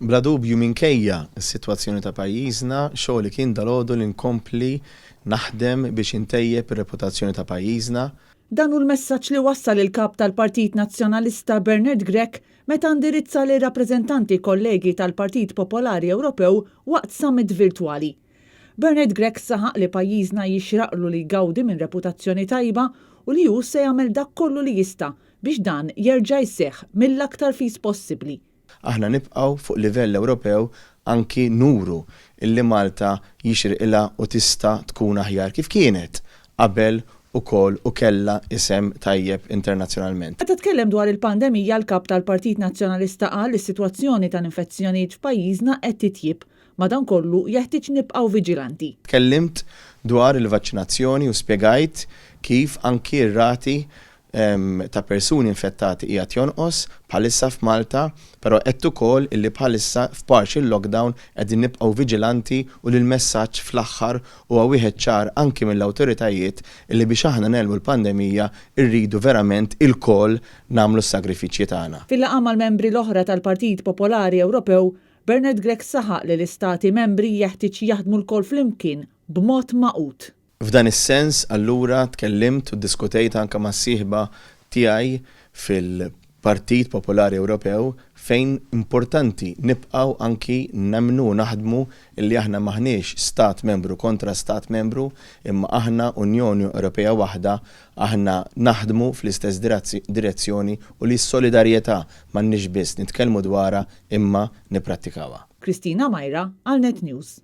Bla dubju minkejja s-sitwazzjoni ta' pajjiżna, xogħli kien dalgħodu li nkompli naħdem biex intejjeb ir-reputazzjoni ta' pajjiżna. Dan hu l-messaġġ li wassal il-Kap tal-Partit Nazzjonalista Bernard Grech meta indirizza lir-rappreżentanti kollegi tal-Partit Popolari Ewropew waqt summit virtwali. Bernard Grech saħaq li pajjiżna jixraqlu li jgawdi minn reputazzjoni tajba u li hu se jagħmel dak kollu li jista' biex dan jerġa' jseħħ mill-aktar fis possibbli. Aħna nibqgħu fuq livell Ewropew anki nuru illi Malta jixirqilha u tista' tkun aħjar kif kienet qabel ukoll u kellha isem tajjeb internazzjonalment. Meta tkellem dwar il-pandemija l-Kap tal-Partit Nazzjonalista qal li s-sitwazzjoni tal-infezzjonijiet f'pajjiżna qed titjieb, madankollu jeħtieġ nibqgħu viġilanti. Tkellimt dwar il-vaċċinazzjoni u spjegajt kif anki r-rati ta' persuni infettati qiegħed jonqos bħalissa f'Malta, però għedt ukoll illi bħalissa f'partial lockdown qegħdin nibqgħu viġilanti u li l-messaġġ fl-aħħar huwa wieħed ċar anki mill-awtoritajiet illi biex aħna negħlbu l-pandemija rridu verament ilkoll nagħmlu s-sagrifiċċji tagħna. Fil-laqgħa mal-membri l-oħra tal-Partit Popolari Ewropew, Bernard Grech saħaq li l-istati membri jeħtieġ jaħdmu lkoll flimkien b'mod magħqud. F'dan is-sens allura tkellimt u ddiskutejt anke mas-sieħba tiegħi fil-Partit Popolari Ewropew fejn importanti nibqgħu anki nemmnu u naħdmu illi aħna m'aħniex stat membru kontra stat membru imma aħna Unjoni Ewropea waħda, aħna naħdmu fl-istess direzzjoni u li s-solidarjetà m'għandniex biss nitkellmu dwarha imma nipprattikawha. Christina Myra għal Net News.